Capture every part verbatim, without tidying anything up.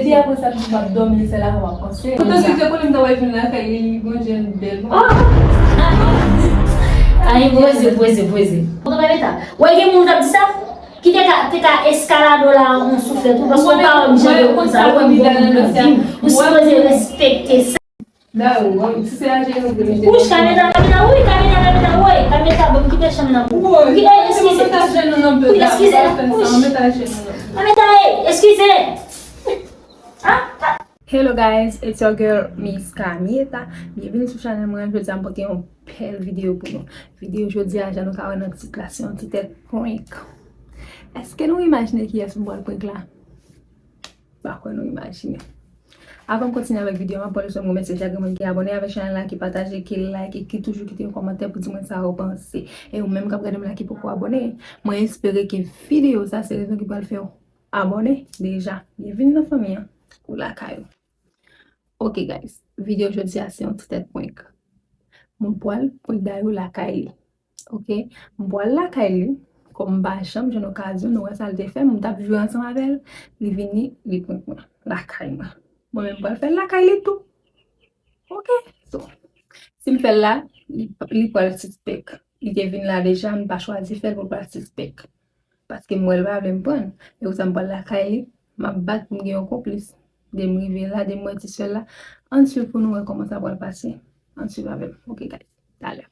Di apre sa, m ap dòmi, se la m ap panse. Poutan, si te konnen m ta wè vin lakay li, li gon jèn bèl. Ay, poze, poze, poze. Ou konprann eta? Wè, gen moun k ap di sa, ki te ka, te ka eskalade w la an souflèt ou, paske ou pa wè m jan de moun sa, ou wè m gon moun nan vi m. Ou sipoze respekte sa. Dayou, si se aje nou vle mete. Wouch, kamera, kamera, wi, kamera, kamera, wi, kamera, bon, kite chanm nan pou. Wi, eskize, eskize, wouch. Kamera, eskize. Ah, ah. Hello guys, it's your girl Miss Kamieta. Byenveni sou chanèl mwen. Jodi a m pote yon bèl videyo pou nou. Videyo jodi a, jan nou ka wè nan tit la, se yon ti tèt prank. Èske nou imajine kiyès m pral prank la? Pa kwè nou imajine. Avan m kontinye avèk videyo a, m ap pran leson m remèsye chak moun ki abòne avèk chanèl la, ki pataje, ki like, e ki toujou kite yon kòmantè pou di mwen sa yo panse. E ou menm k ap gade m la ki poko abòne, mwen espere ke videyo sa se rezon ki pral fè w abòne deja. Byenvini nan fanmi an. Ou lakay ou. Ok guys, videyo jodi a se yon ti tèt prank. Mwen pral prank Dayou lakay li. Ok, m pral lakay li, kòm m pa janm jwenn okazyon, nou wè sa l te fè m, m t ap jwe ansanm avè l, li vini, li prank mwen lakay mwen. Mwen menm m pral fè l lakay li tou. Ok, so, si m fè l la, li, li pral sispèk. Li te vin la deja, m pa chwazi fè l pou l pa sispèk. Paske m wè l pa vle m pran l. E pou sa m pral lakay li, m ap bat pou m gen yon konplis. De m rive la, de m wè ti sè l la. Ann swiv pou nou wè kòman sa pral pase. Ann swiv avè m. Ok, guys. Talè.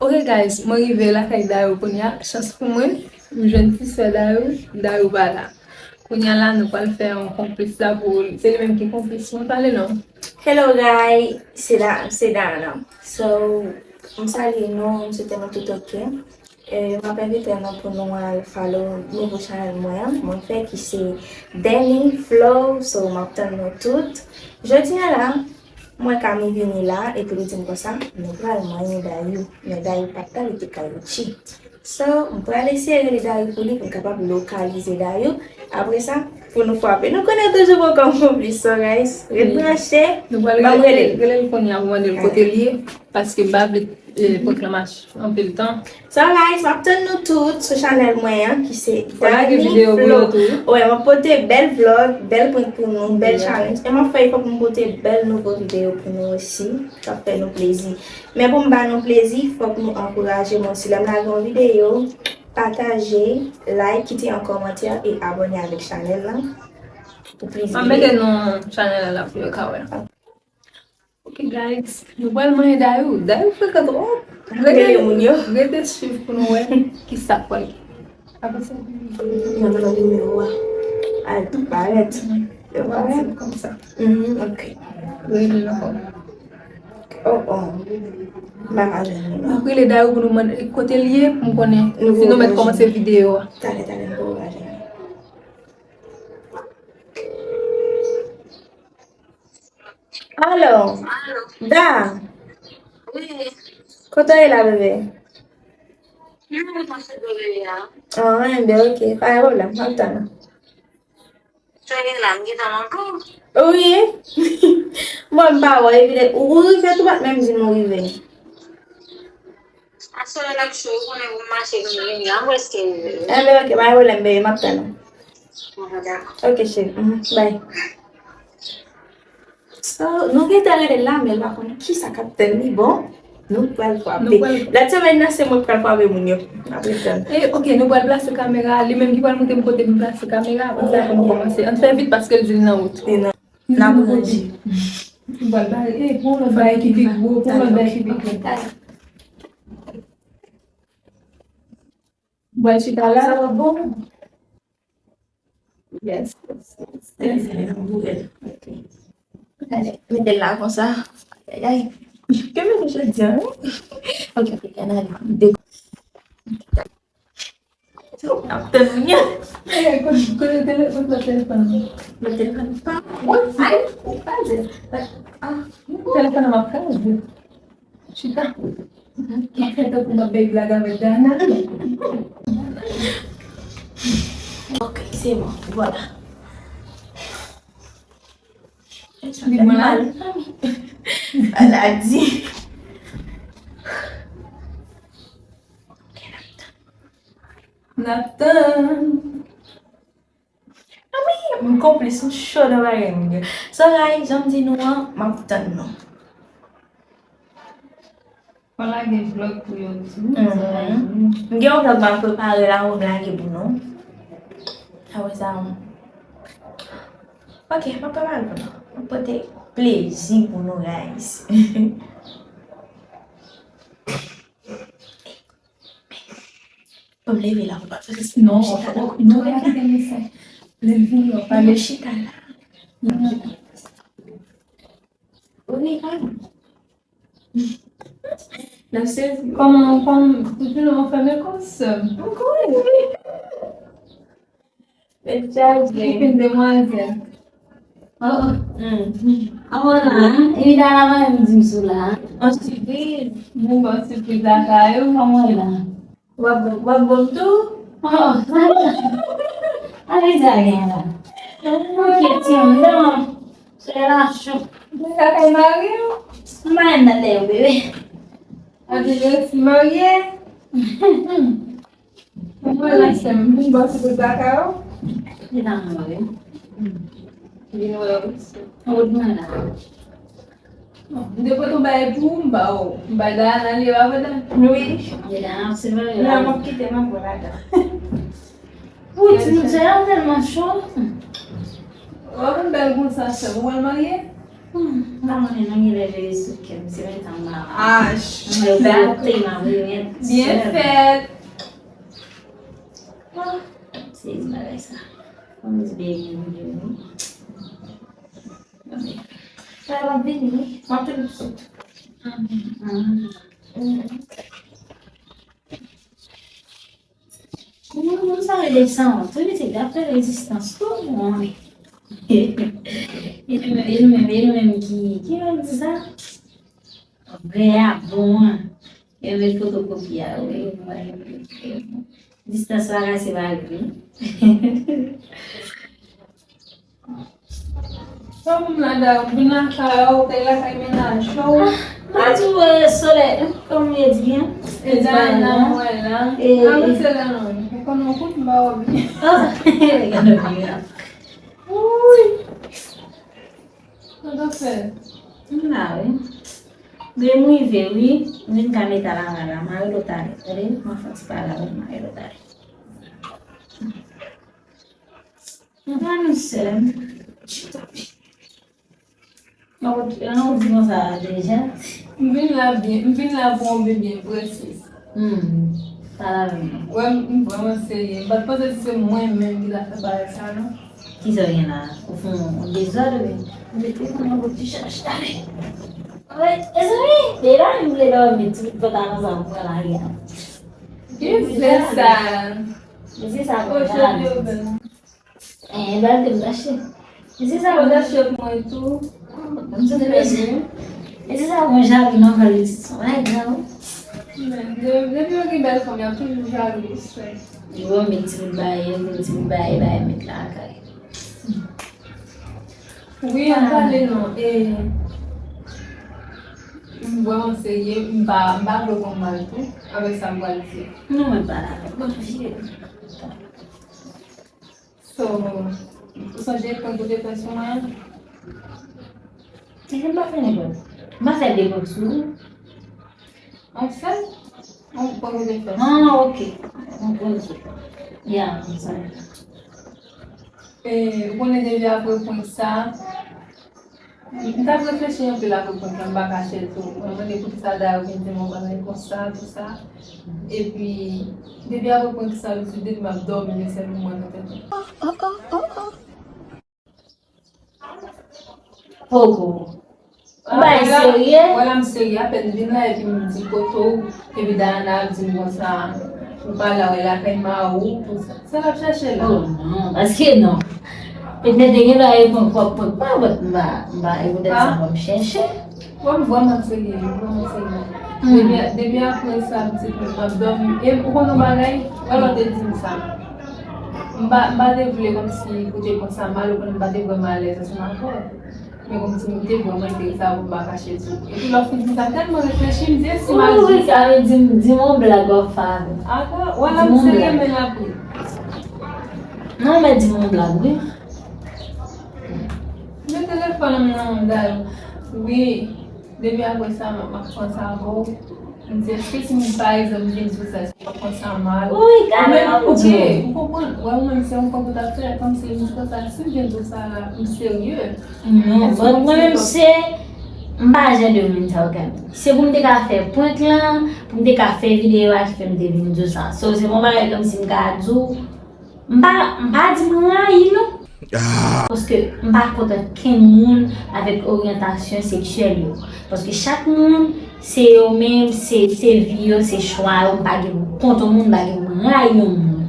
Ok guys, mwen rive lakay Dayou kounye a. Chans pou mwen, m jwenn ti sè Dayou, Dayou pa la. Kounye a la, nou pral fè yon konplis la pou, se li menm ki konplis. Mwen pale non. Hello guys, se Da, se Dana. So, m salye nou, m swete nou tout ok. E, m ap envite nou pou nou al follow nouvo chanèl mwen an, mwen fè ki se Danny Flow. So, m ap tann nou tout. Jodi a la, mwen Kami vini la, epi li di m konsa, nou pral manyen Dayou. Men Dayou pa t la, li te Kayouchi. So, m pral eseye rele Dayou pou li, pou m kapab lokalize Dayou. Apre sa, pou nou frape. Nou konnen toujou pran kòm konplis, so guys, ret branche, ban m rele l. Rele l kounye a pou mande l kote l ye, paske m pa vle, eh, pran klanmach anpil tan. So guys, m ap tann nou tout sou chanèl mwen an, ki se Dani Flo. Wi, m ap pote bèl vlog, bèl prank pou nou, bèl challenge. E m ap fè efò pou m pote bèl nouvo videyo pou nou osi, k ap fè nou plezi. Men pou m ba nou plezi, fòk nou ankouraje mwen osi. Lè m lage yon videyo, pataje, like, kite yon kòmantè e abòne avèk chanèl lan pou plis videyo. M ap mete non chanèl la pou yo ka wè. Ok guys, nou pral manyen Dayou. Dayou frekan twòp. Rete, rete swiv pou nou wè kisa k pral. Apre sa, m ap mete nimewo a. Al parèt. Yo parèt konsa. Mhm, ok. Rele l ankò. Oh, oh. M pa ka jwenn li non. M ap rele Dayou pou nou mande kote l ye, pou m konnen si nou mèt kòmanse videyo a. Talè, talè, m poko ka jwenn li. Alo. Alo. Da. Wi. Kote w ye la, bebe? M nan pase do bebe a. Ah, enben, ok. Pa gen pwoblèm. M ap tann ou. Sa gen la, m gentan manke w. Wi. Bon, m pa wè, epi ou rive tou, pa t menm di m ou rive. Aswè a l ap cho, ou konnen pou m mache vin vini la, m prèske rive. Enben, ok, pa gen pwoblèm, bebe, m ap tann ou. Ah, dakò. Ok, cheri. Mhm, bye. So, nou gentan rele l la, men l pa konn kisa k ap tann li. Bon, nou pral frape. Lòt semèn nan, se mwen k pral frape moun yo. N ap ret tann. E, ok, nou pral plase kamera. Li menm ki pral montre m kote nou plase kamera. Apre sa, pou nou kòmanse. Ann fè vit paske l di l nan wout. Li nan, n ap ranje. Nou pral bare. E, pou yon lòt bagay ki pi gwo, pou yon lòt bagay ki pi gwo. Ou pral chita la? Sa va bon? Yes, yes, yes, yes. Ok. Gade, mete l la konsa. Ay, ay, ay. Ke mete jodi a, wi. Ok, ok, ann ale. De- Ap tann mwen. Eh, kote, kote tele-, kote lòt telefòn nan? Lòt telefòn pa mwen. Ay, ou kraze. Ah, telefòn nan m ap kraze. Chita. M ap fè tankou m ap bay blag avèk Dana. Ok, se bon, vwala. Li bon la? Maladi. Ok, n ap tann. N ap tann. Ah wi, m konplis, m cho nan bagay moun yo. So, guys, jan m di nou an, m ap tann nou. Mwen lage vlog pou yo tou. Mhm. M gen yon vlog m ap prepare la, m lage pou nou. Apre sa, ok, m ap prepare pou nou. M ap pote plezi pou nou, guys. Bon, m leve la, ou pa fè sa. Non, chita la. Non, pa kite m sa. Lè l vini, w ap pale. Chita la. Ou regarde. Nan sezi. Kòman, kòman, tout moun fèmen kòs. M konnen. Tèt chaje. Fin demwazèl. Oh, oh. Hmm. Kòman la, hein? Epi dala mwen m di m sou la, hein? Yon sipriz. Mwen ba w sipriz lakay ou. Kòman la? W ap, w ap ban m tou? Oh, oh, sa, sa, sa vle di a gen la. Ok, ti moun, non. Se la cho. Mwen lakay mari w? M pa menm nan dèyè w, bebe. A di resi marye. Mwen la sè m, m vin ba w sipriz lakay ou. Li la mwen, wi. Vin wè w. Ou di mwen la. M te pote yon bagay pou ou, m ba w. M bay Dayana li, pa vre, Dan? Wi. Li la, se vre, la. La, m ap kite, m ap wè ladan. Wi, ti moun, sè a tèlman cho. W ap vin bèl konsa, sè m. Ou pral marye? Hmm, m pa konnen non, genlè jere sou kè m, se menm tan m la. Ah, m wè w dakò. Pote m ap remèt. Byen fèt. Ah, sezi bagay sa. Kòm di bebe m vini. Sa va vini, wi. M ap vini tout. Mhm. Moun, moun sa yo desann, tou li te ap fè rezistans tou, mwen. E nou menm, e nou menm, e nou menm ki, ki menm di sa? Vrè a bon an. Yo met fotokopi a, wi, mwen. Distans la kase pa gri. Sa pou m la da, m vin lakay ou, kay lakay mennaj ou. Ah, m pa di w, e, solèy, kòm yo di, hein. E Dayana, mwen la. E, avanse la non, ou konn yon kout m ba w byen. Ah, gade byen. Wouy. Sa w ap fè? M la, wi. Men m rive, wi. M vin ka mete lakay la. M a rele w talè. Tande? M a fè yon ti pale avèk m, m a rele w talè. Mwen pa nan sè m. Chita. Nan ou, nan ou di konsa deja? M vin la byen, m vin la pou yon byen presi. Hmm. Pale avè m non. Wè, m, m vrèman serye. M pa t panse se mwen menm ki ta fè bagay sa non. Kisa w gen la? Ou fè yon dezòd wi. M te konn yon ti chach talè. Wi, mezanmi, deja m vle dòmi, ti bout pantalon sa m pran lari a. Ki zen sa? Mesye sa bon, sa la. Eh, bèl te m tache. E se sa bon, tache pou mwen tou. M sou de mesye. E se sa bon, jaloux nan kòl li ti son. Ay, gran. Men, de- depi yo gen bèl fanm, y ap toujou jaloux, frè. Yo met ti bout bagay, yo met ti bout bagay, bagay met lakay. Wi, an pale non. E, m vrèman serye, m pa, m pa vle w pran mal tou, avèk sa m pral di. Non, mwen pale avèk mwen, vye. So, ou sonje prank ou te fè sou mwen an? Eske m pa fè nenpòt? M pa fè de prank sou ou? Yon sèl? Yon prank ou te fè sou mwen? Ah, ok. Yon prank sou ou. Ya, m sonje. E, ou konnen depi apre prank sa, M t ap reflechi anpil apre prank lan, m pa kache l tou. Mwen mande poukisa Dayou vin di m yon bagay konsa, tou sa. Epi, depi apre prank sa, m sou depi m ap dòmi, gen sèl mwen nan tèt mwen. Poko. Ou bay serye? Wè la m serye, apèn vin la, epi m di kote w, epi Dayana ap di m konsa, ou pa la, w lakay mari w, tou sa. Sa l ap chèche la? Oh non, paske non. Petèt te gen bagay prank w ap prank mwen, but m pa, m pa, e poutèt sa m ap chèche. Wè, m vrèman serye, m vrèman serye. Depi, depi apre sa, m di pou m ap dòmi. E ou konn yon bagay? Wè, lè w te di m sa. M pa, m pa te vle kòmsi pou te pran sa mal, ou konnen m pa te vrèman alèz ansanm avè w. Men kòmsi m te vrèman enterese avè w, m pa kache di w. Epi lè w fin di sa, m tèlman reflechi, m di, e si m al di sa? Sa vle di, di m yon blag w ap fè avè m. Atò, wè, la m serye, men apre. Non, men di m yon blag, wi. Men telefòn m nan, m dal. Wi. Depi apre sa, m ap panse avè w. M di, èske si m, pa egzanp, m vin di w sa, èske w ap panse a mal? Wi, ou menm, ok, ou konprann? Wè, ou menm, se yon kòb ou t ap fè, kòmsi m di konsa, si m vin di w sa la, m serye. Non, but mwen menm, se, m pa jan de moun sa yo, Gaby. Se pou m te ka fè prank lan, pou m te ka fè videyo a ki fè m te vin di w sa. So, se pa yon bagay kòmsi m ka di w, M pa, m pa di m rayi non. Paske m pa kont ankenn moun avèk oryantasyon seksyèl yo. Paske chak moun, se yo menm, se, se vi yo, se chwa yo. M pa gen pou m kont yon moun, m pa gen pou m rayi yon moun.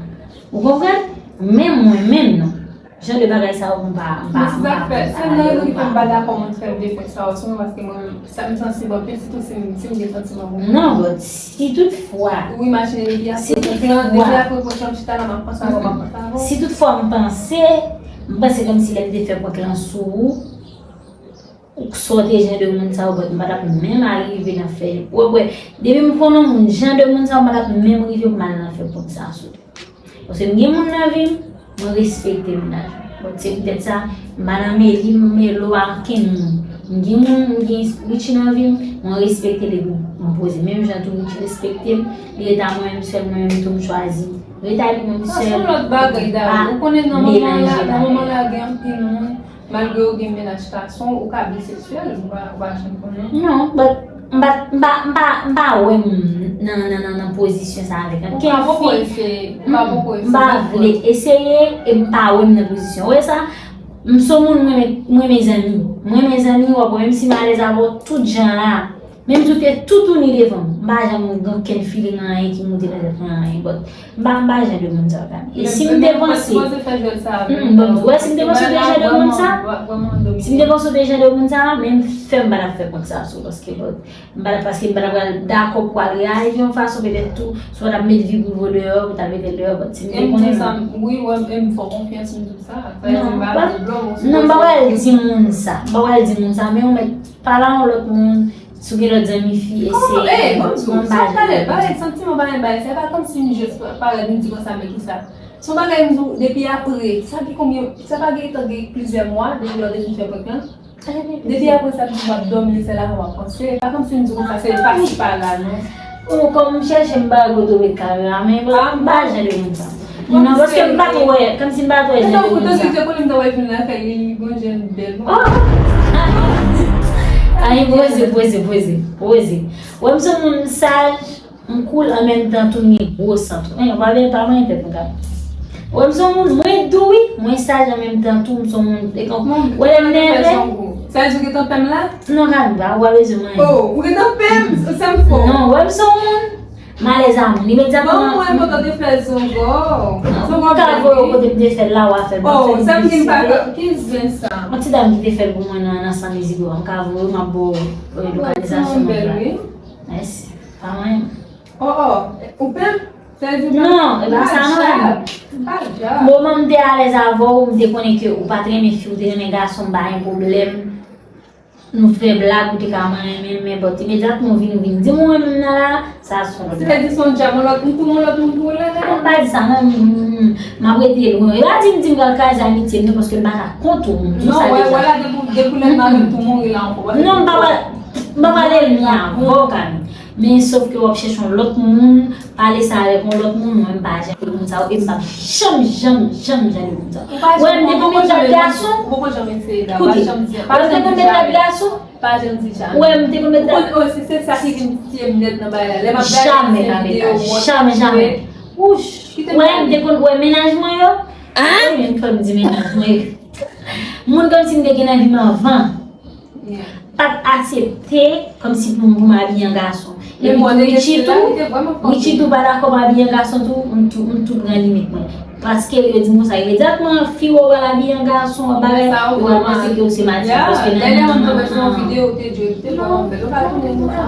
Ou konprann? Men mwen menm non. Jan de bagay sa yo, m pa, m pa, m pa fè sa. Se nan rezon ki fè m pa dakò moun fè m defèt sa yo sou mwen, paske mwen menm, sa m santi m anpil, sitou si m, si m gen santiman pou moun. Non, but si toutfwa, ou imajine depi apre prank lan, depi apre prank lan, m chita la, m ap panse avè w, m ap panse avè w. Si toutfwa m panse, m panse kòmsi lè m te fè prank lan sou ou, ou sòti jan de moun sa yo, but m pa t ap menm al rive nan fè. Wè, wè, depi m konn yon moun, jan de moun sa yo, m pa t ap menm rive pou m al nan fè prank sa sou li. Paske m gen moun nan vi m, mwen respekte mennaj mwen. But se poutèt sa, m pa nan meli, m melo a ankenn moun. M gen moun, m gen Richie nan vi m, mwen respekte l epi m poze. Menm jan tou Richie respekte m, li ret a mwen menm sèl, mwen menm tou m chwazi ret a li menm sèl. Sa se yon lòt bagay, Dayou. Ou konnen nan moman la, nan moman la gen anpil moun, malgre yo gen mennaj gason, ou ka biseksyèl, ou pa, ou pa janm konnen. Non, but m pa, m pa, m pa, m pa wè m nan, nan, nan, nan pozisyon sa avèk ankenn fi. M pa vle eseye e m pa wè m nan pozisyon. Ou wè sa? M se yon moun, mwen renmen, mwen renmen zanmi. Mwen renmen zanmi, w ap wè, menm si m alèz avè w tout jan la, menm si w te toutouni devan m, m pa janm gen okenn feeling anyen ki moute nan tèt mwen anyen, but m pa, m pa jan de moun sa yo, Gaby. E si m te panse, mm, bon, ou wè, si m te panse w te jan de moun sa, si m te panse w te jan de moun sa, menm fè m pa t ap fè prank sa sou, paske, but, m pa t ap, paske m pa t ap pral dakò pou al reyaji yon fason, petèt tou, si w pa t ap met vi pou vo deyò, pou w ta met l deyò, but si m te konnen. Wi, wè, m fè w konfyans, m di w sa. Non, m pa pral di moun sa, m pa pral di moun sa, men ou mèt pale a yon lòt moun, si w gen lòt zanmi fi, eseye. Kòman, eh, ban m di w, sa w pale, bagay santiman, bagay, bagay, se pa kòmsi m jis parèt, m di konsa, men kisa. Se yon bagay m di w, depi apre, sa gen konbyen, sa pa gen tan, gen plizyè mwa, depi lè w te fin fè prank lan. Depi apre sa, m di w m ap dòmi, se la m ap panse. Pa kòmsi m di w konsa, se pasi pa la, non. Ou, kòm m chèche m pa kote w met kamera, men m pa jan de moun sa. Non, paske m pa t wè, kòmsi m pa t wè jan de moun sa. Tankou, tankou, se te konnen m ta wè vin lakay li, li gon jan bèl. Oh! Ay, poze, poze, poze, poze. Wè, m se yon moun saj, m cool, an menm tan tou, m gen gwo san tou. Hein, w pa vle pa manyen tèt mwen, Gaby. Wè, m se yon moun, mwen dou, wi, mwen saj, an menm tan tou, m se yon moun, e kon, wè, lè m nève. Sa vle di w gentan pè m la? Non, Gaby, pa, ou pa bezwen manyen. Oh, ou gentan pè m, se m fò. Non, wè, m se yon moun, m alèz a moun. Imedyatman. Ban mwen kote w te fè zongo. Zongo. Ou ka voye w kote m te fè l la, w a fè l. Oh, sa m gen pa ka. Ki zen sa? Yon ti dam ki te fè l pou mwen nan, nan San Izido a. M ka voye w, m ap ba w, euh, lokalizasyon nòt la. Mèsi. Pa manyen. Oh, oh, ou pè m? Sa vle di. Non, e pa sa, non. M pa djab. Moman m te alèz avè w, m te konnen ke ou pa t renmen fi, ou te renmen gason, m pa gen pwoblèm. Nou fè blag, ou te ka manyen, men, men, but imedyatman ou vin, ou vin di m ou renmen m nan la, sa se yon lòt bagay. Se di se yon djab, yon lòt, m tounen yon lòt moun pou ou la, la? M pa di sa, non, m, m, m, m ap rete lwen. E pa di m di m pral kraze amitye m, non, paske m pa ka kont ou, m di w sa deja. Non, wè, wè la, depi, depi lè m avè w tou mouri la ankò. Non, m pa pral, m pa pral ènmi avè w, Kami. Men, sof ke w ap chèche yon lòt moun, pale sa avèk yon lòt moun, mwen m pa jan de moun sa yo, e m p ap janm, janm, janm jan de moun sa yo. Ou pa janm, ou poko janm, ou poko janm eseye, Dayou, pa janm di, pa janm di jamè. Koute, ou te konn met rad gason? Pa janm di jamè. Ou wè m te konn met rad? Ou konn, oh, se, se sa ki vin tiye m nèt nan bagay la. Lè m ap gade videyo, ou wè. Jamè, jamè, jamè. Wouch. Ou wè m te konn, ou wè mennaj mwen yo? Hein? Konbyen fwa m di mennaj mwen yo? Moun kòmsi m te gen nan vi m anvan. Yeah. Pa t aksepte kòmsi pou m, pou m abiye an gason. Epi tou, Richie tou, Richie tou pa dakò m abiye an gason tou, m tou, m tou pran limit mwen. Paske yo di m konsa imedyatman, fi w ap abiye an gason, w ap bagay, yo pral panse ke w se matyas, paske nan yon videyo ou te dwe kite kò w anpil, ou pa tounen konsa.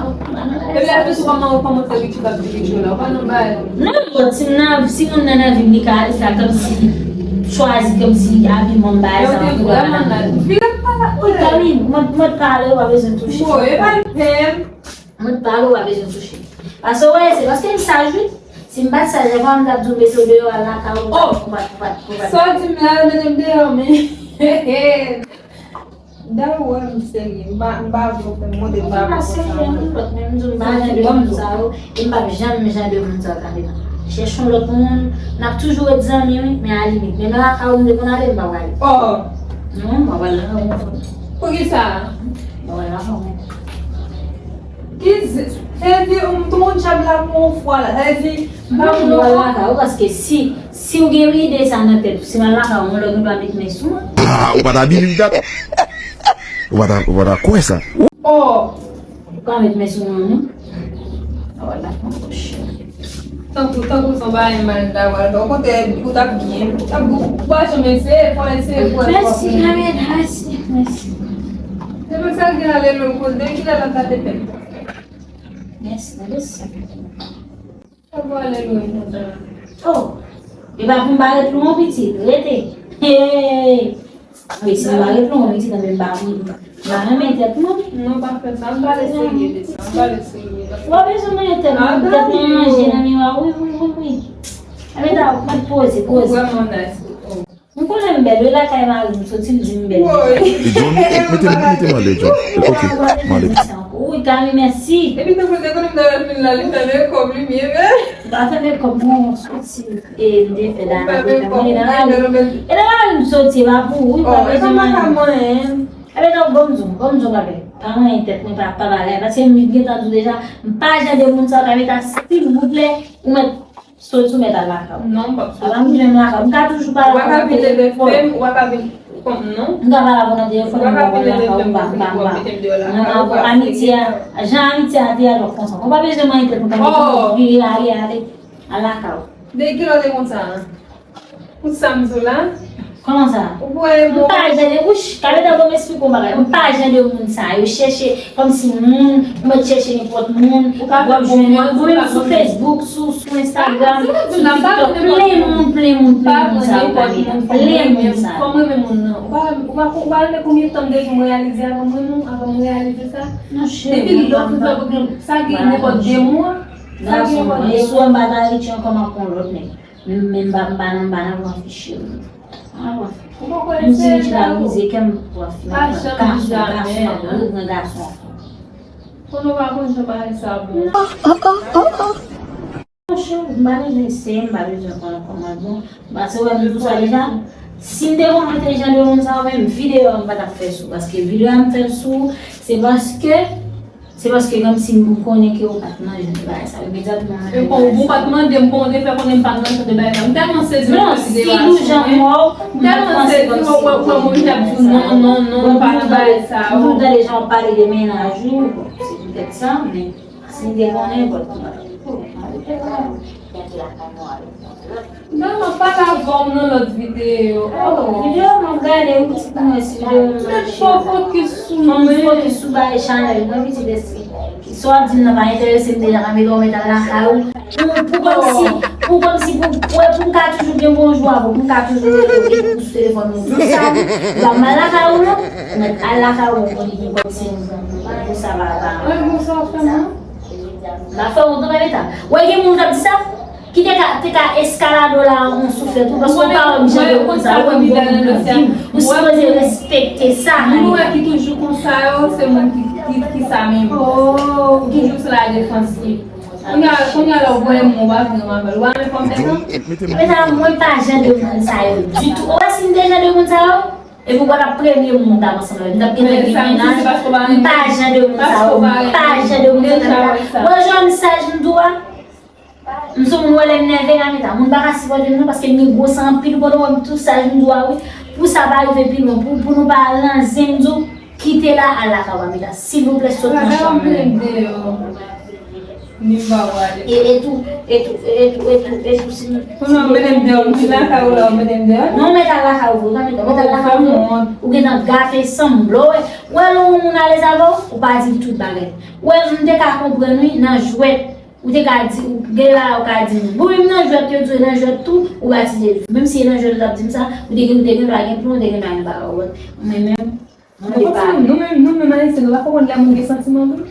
Epi la tou, kòman, kòman se Richie k ap di Richie la, ou pa nan bagay. Non, bon, si m nan, si moun nan nan vi m, li ka, li ka kòmsi chwazi, kòmsi abiman m bagay sa, ou pa nan. Vire pa la. Kami, mwen, mwen pale, ou pa bezwen touche. Mwen pale, ou pa bezwen touche. Paske, wè, se paske m saj, wi. Si m pa t saj, avan m t ap di w mete w deyò, al lakay ou, ou pa t, ou pa t, ou pa t, ou pa t. Sa w di m la, mete m deyò, men. Dayè, w wè m serye. M pa, m pa vle w fè m monte m pa konsa. M pa serye, non, lòt, men m di w m pa jan de moun sa yo, e m p ap janm jan de moun sa yo, Kamina. Chèche yon lòt moun, n ap toujou ret zanmi, wi, men a limit. Men nan lakay ou, m te konn ale, m pa prale. Non, m pa prale lakay ou. Poukisa? M pa prale lakay ou. Ki, se di, m tou moun chab la pou yon fwa la. Sa vle di, m pa pou yon fwa. Ou, paske si, si w gen ide sa nan tèt ou, si m al lakay ou, yon lè ou gen dwa met men sou mwen. Ah, ou pa ta believe that. Ou pa ta, ou pa ta kwè sa. Oh! Ou ka met men sou mwen, non? Ah, wala, mon chè. Tankou, tankou se yon bagay mal ta pral fè. Okontrè, ou t ap byen. Ou t ap, ou pa janm eseye, fò eseye pou wè. Mèsi, Daniel, mèsi, mèsi. Se pou sa l gen alelouya, kote ki lè l ap gade pèp. Mèsi, mèsi. Sa pou alelouya konsa. Oh, e pa pou m pa ret lwen, pitit, rete. Hey! Wi, si m pa ret lwen, pitit, anben m pa, m pa renmen tèt mwen. Non, pa fè sa, m pale serye de sa, m pale serye. Ou pa bezwen renmen tèt mwen, tèt mwen ranje nan miwa, wi, wi, wi, wi. Anben ta, mèt poze, poze. Ou vrèman nice. M konnen m bèl, wi, lakay mari m, soti l di m bèl. Woy. E Johnny, e mete, mete m ale, Johnny. E ok, m ale. Wi, Kami, mèsi. Epi tankou se konnen m nan lòt moun la, li fè mekòp li byen, men. M pa fè mekòp, non, soti, e m te fè dana, te fè mwen, e nan lari. E nan lari m soti, e pa pou ou, wi, pa bezwen manyen. E pa manyen. Ebyen, donk, bon m di w, bon m di w bagay. Pa manyen tèt mwen, pa, pa bagay. Paske m gentan di w deja, m pa jan de moun sa yo, Kami, ta, silvouplè, ou mèt Sot sou mèt al lakay ou. Non, m p ap sot. Apa m di menm lakay ou. M ka toujou pale avè w nan telefòn. Ou pa ka vin leve fè m, ou pa ka vin kont non. M ka pale avè w nan telefòn, m pa pale lakay ou, m pa, m pa, m pa. Mwen avè w, amitye a, jan amitye a te a, donk konsa. Ou pa bezwen manyen tèt mwen, tankou vire ale, ale, al lakay ou. De kilè w te konn sa a? Pou sa m di w la? Kòman sa? Ou kwè m pa jan de, wouch, Kamina, ban m esplike w yon bagay. M pa jan de moun sa yo. Chèche, kòmsi moun, ou mèt chèche nenpòt moun, w ap jwenn moun. Ou menm sou Facebook, sou, sou Instagram, sou TikTok, plen moun, plen moun, plen moun sa yo, Kamina. Plen moun sa yo. Fò m renmen moun nan. Ou pa, ou pa, ou pa renmen konbyen tan m bezwen m reyalize avan m renmen w, avan m reyalize sa? Depi lè w fin fè pwoblèm, sa gen nenpòt de mwa, sa gen nenpòt de mwa. E si w anba Tahiti ankò, m ap pran lòt nèg. Men m pa, m pa nan, m pa nan pran fi cheri. M pa nan pran fi. Menm si Richie la brize kè m, pran fi, m ap pran gason, gason, m ap regran gason ankò. Konnen w pa konn jan bagay sa bon. Monchè, m pa bezwen eseye, m pa bezwen konnen kòman l bon. Paske w wè m di w sa deja. Si m te konn mwen te jan de moun sa yo, menm videyo a m pa t ap fè sou. Paske videyo a m fè sou, se paske Se paske kòmsi m konnen ke ou pa t nan jan de bagay sa yo. Imedyatman mwen. E kon ou pa t mande m kòman w te fè konnen m pa t nan jan de bagay sa yo. M tèlman sezi m konsiderasyon, wi. M tèlman sezi, ou wè, ou wè moun ki ap di w non, non, non, ou pa nan bagay sa yo. M tande jan w ap pale de mennaj ou, bon, se poutèt sa, men si m te konnen, bon, m pa t ap. Nan, m ap pale avè w nan lòt videyo. Oh, videyo m ap gade, wi, ti pou mwen, si videyo m ap gade. Fò fokis sou mwen. Fò m fokis sou bagay chanèl mwen, pitit espri. Sa w ap di m nan pa enterese m deja, pa mete w mete al lakay ou. Pou, pou kòmsi, pou kòmsi, pou, pou, pou m ka toujou gen bonjou avè w, pou m ka toujou rele w, epi ou sou telefòn ou, pou sa, ou pa m al lakay ou non. Mèt al lakay ou, ou konn gen kòmsi, pou sa pa, pa. Mwen, bon, sa w ap fè mwen? M ap fè w kontan, pa mete. Wè, gen moun k ap di sa. Ki te ka, te ka eskalade w la an souflèt ou, paske w pa wè m jan de moun sa, ou wè m gon moun nan vi m, ou sipoze respekte sa. Moun ou wè ki toujou konsa yo, se moun ki, ki, ki sa menm. Ki toujou sou la defansiv. Kounye a, kounye a la w wè m, ou pa vle m avè l. Ou pa renmen fanm nèg lan? Mezanmi, mwen pa jan de moun sa yo ditou. Ou wè si m te jan de moun sa yo, epi w pa t ap premye moun m t ap ansanm avè l. M t ap gentan gen mennaj. M pa jan de moun sa yo. M pa jan de moun sa yo. Ou wè jan mesaj m di w a? M se yon moun wè lè m nève la, meta. Moun pa ka sipòte m non, paske m gen gwo san anpil, ou konnen wè m tou saj m di w a wi. Pou sa pa rive pi lwen, pou, pou nou pa al nan zen m di w, kite la, al lakay ou pa meta. Silvouplè, sot nan chanm mwen. Ni m pa wale. E, e tou, e tou, e tou, e tou, e tou, si nou. Kounye a w mete m deyò, m di lakay ou la, w mete m deyò? Non, mete al lakay ou, vre, mete, mete al lakay ou, vre. Ou gentan gate sanble w. Wè, lè yon moun alèz avè w, ou pa di l tout bagay. Wè, m te ka konprann, wi, nan jwèt. Ou te ka di, ou gen la, ou ka di, bon, menm nan jwèt, yo di w nan jwèt tou, ou batize l. Menm si e nan jwèt, ou t ap di m sa, ou te gen, ou te gen dwa gen plan, ou te gen dwa gen bagay, ou wè. Mwen menm, mwen te pa. Nou menm, nou menm Ayisyen, nou pa konprann lè moun gen santiman tou.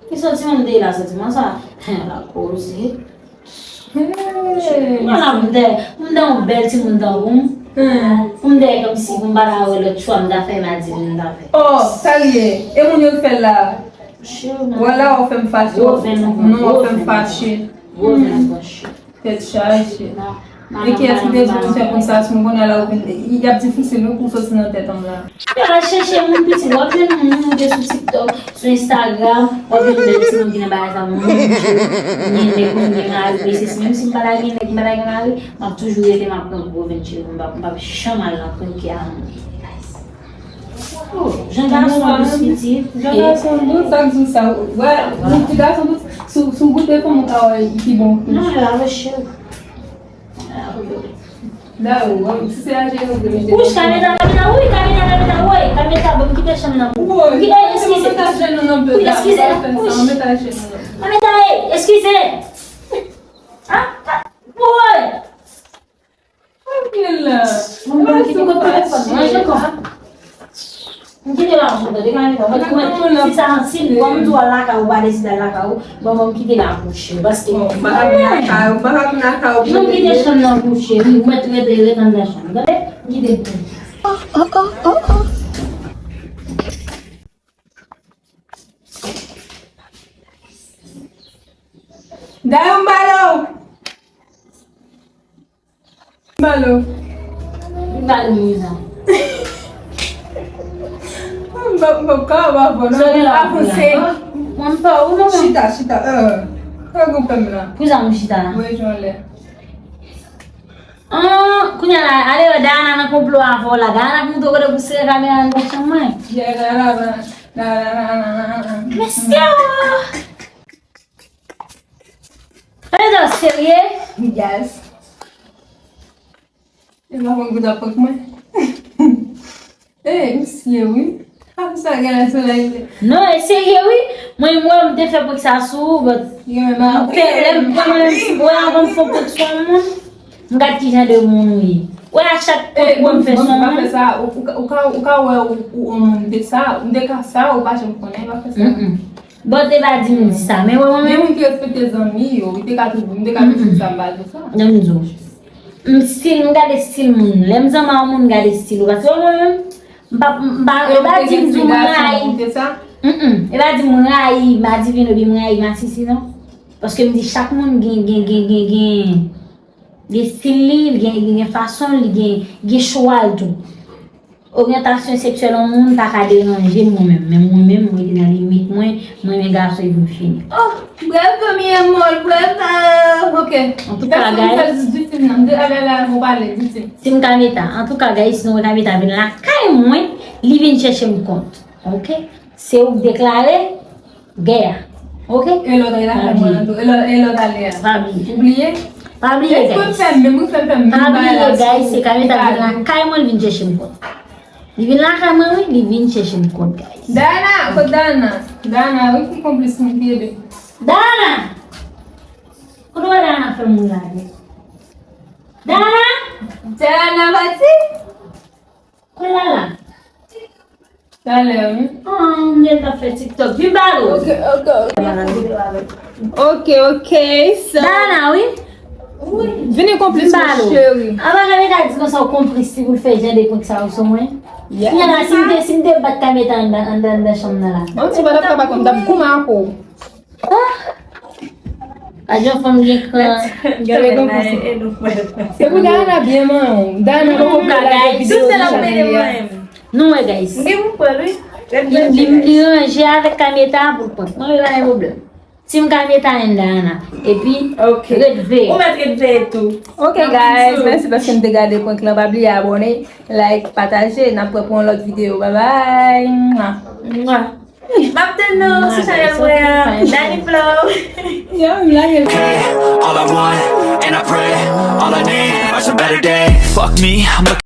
Ki santiman m te ye la, santiman sa? Hen, la koze. Mwen la, m te, m te yon bèl timoun tankou m. M te kòmsi pou m pa ta wè lòt chwa, m ta fè, m a di m ta fè. Oh, sa l ye? E moun yo k fè l la? Wala, w fè m fache. Non, w fè m fache. Tèt chaje. E kiyès ki te di w fè konsa sou m? Kounye a la, ou vin, y ap difisil wi pou w soti nan tèt an m la. Al chèche moun pitit, w ap jwenn moun ou te sou TikTok, sou Instagram, w ap jwenn bèl timoun ki nan bagay sa, moun ki gen nèg, moun gen mari, mesye, si menm si m pa ta gen nèg, m pa ta gen mari, m ap toujou rete, m ap pran gwo venn cheve, m p ap, m p ap janm al nan kroke a moun. Oh, jan gason dous pitit. Jan gason dous, sa k di w sa. Wè, moun ki gason dous, sou, sou goute fanm ou ka wè ki bon. Non, la, mesye. Da ou, si se aje nou vle mete. Wouch, kameta, kameta, wi, kameta, kameta, wi, kameta, bon, m kite chanm nan pou. Wi, eskize. Wi, eskize. Wouch. Kameta, ey, eskize. Ah, ah, wi. Tranquille. Mwen, mwen kite kote telefòn mwen, je kwa. M kite la pou tande, kan mwen, mwen, si sa an sin, kòm tou al lakay ou, pa deside al lakay ou, bon, mwen, m kite la pou chè, paske. Bon, m pa ka vin lakay ou, m pa ka vin lakay ou pou. Non, m kite chanm nan pou chè, wi, mwen, rete, rete anndan chanm, tande? M kite l pou. Oh, oh, oh, oh, oh. Dayou, m pale w. Balo. Li balo mizan. M p ap, m p ap ka, m ap bon. Sòl la avanse. Mwen pa ou non. Chita, chita. Euh. Kè gou pè m la. Pou sa m chita la. Mwen jwenn lè. Ah, kounye a la, ale wè Dayana nan konplo avè w la. Dayana k montre w kote pou sere kamera anndan chanm mwen. Yeah, Dayana, Dayana, Dayana, Dayana. Mesye! Ane tan serye? Yes. E pa konn kout ap prank mwen. Eh, misye, wi. Ap sa gade solèy. Non, e serye, wi. Mwen, mwen, m te fè prank sa sou ou, but m fè, lè m, mwen, mwen, mwen, avan m fè prank sou yon moun, m gad kijan de moun ou ye. Wè, a chak prank mwen m fè sou yon moun. Ou ka, ou ka, ou ka wè ou, ou yon moun de sa, ou de ka sa, ou pa janm konnen, pa fè sa. Bon, te pa di m di sa, men wè mwen menm. Gen moun ki respekte zanmi yo, li te ka toujou, m te ka toujou di sa, m pa di sa. Jan m di w. M stil, m gade stil moun. Lè m zanmi a yon moun, m gade stil ou. Paske mwen menm, m pa, m pa, e pa di m di m rayi. Mm, mm. E pa di m rayi Madivin oubyen m rayi Masisi, non. Paske m di chak moun gen, gen, gen, gen, gen, gen stil li, gen, gen, gen fason li, gen, gen chwa l tou. Oryantasyon seksyèl yon moun pa ka deranje m mwen menm, men mwen menm, mwen rete nan limit mwen, mwen renmen gason epi m fini. Oh, bravo, mi amor, bravo. Ok. Antouka, guys. Di Tim nan, di, alè la, nou pale, di Tim. Tim Kameta. Antouka, guys, nou wè Kameta vin lakay mwen, li vin chèche m kont. Ok? Se ou k deklare gè a. Ok? E lòt ale a fè mwen an tou. E lòt, e lòt ale a. Pa bliye. Ou bliye? Pa bliye, guys. Mwen fè menm, mwen fè menm. Pa bliye, guys, se Kameta vin lakay mwen, li vin chèche m kont. Li vin lakay mwen, wi, li vin chèche m kont, guys. Dana, kot Dana? Dana, wi, ki konplis mwen ki ede. Dana! Kote w wè Dana fè moun lage? Dana! Dana pati? Kounye a la. Talè, wi. Ah, m gen tan fè TikTok. Vin balo. Ok, ok, ok. Ok, ok, so. Dana, wi. Vini konplis mwen, cheri. Apa Kameta di konsa ou konplis ti pou l fè jan de prank sa yo sou mwen? Kounye a la, si m te, si m te bat Kameta anndan, anndan, anndan chanm nan la. Yon ti bat ap tabak, m t ap goumen ak ou. Ah! Ajan fanm gen kran. Se pou Dana byen manyen w. Dana poko vle lage videyo sou chanèl li a. Nou wè, guys. M gen pou pran, wi. Li, li, li ranje avèk Kameta pou l prank. Mwen, pa gen pwoblèm. Team Kameta and Dana. Epi, ret veye. Ou mèt ret veye tou. Ok, guys, mèsi paske m te gade prank lan. Pa bliye abòne, like, pataje. N ap wè pou yon lòt videyo. Bye bye. Mwa. Mwa. M ap tann nou sou chanèl mwen an, Dani Flow. All I want and I pray, all I need are some better days. Fuck me, I'm